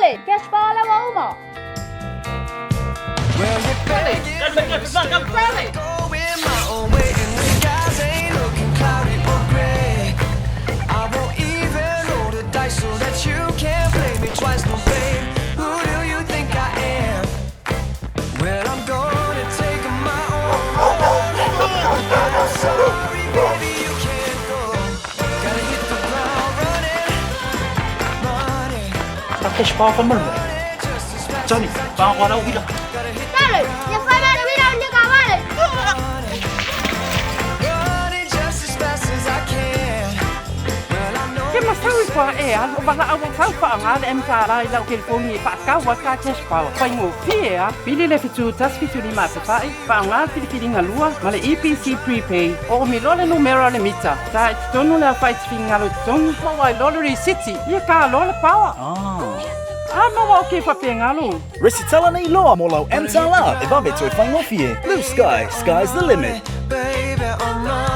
Cash power lea ua uma. Ta cash power faamolemole. Johnny, faagoa lau uila. Tale, ia fai ma le uila o le taavale. Ke masau i kua e alu o valaau a fau faaaoga le MSR i lau telefoni e faatau ai ka cash power. Faigofie a. Pili le 7175 afe fa'i, faaaoga le filifiliga lua ma le EPC Prepay. Oomi loa le numera o le mita, ta i totonu le aofai e te finagalo i totogi, maua ai loa le risiti, ia ka loa le power. A maua o ke faapegalo. Resitala nei loa mo lau MSR e vave toe faigofie. Blue sky, sky's the limit.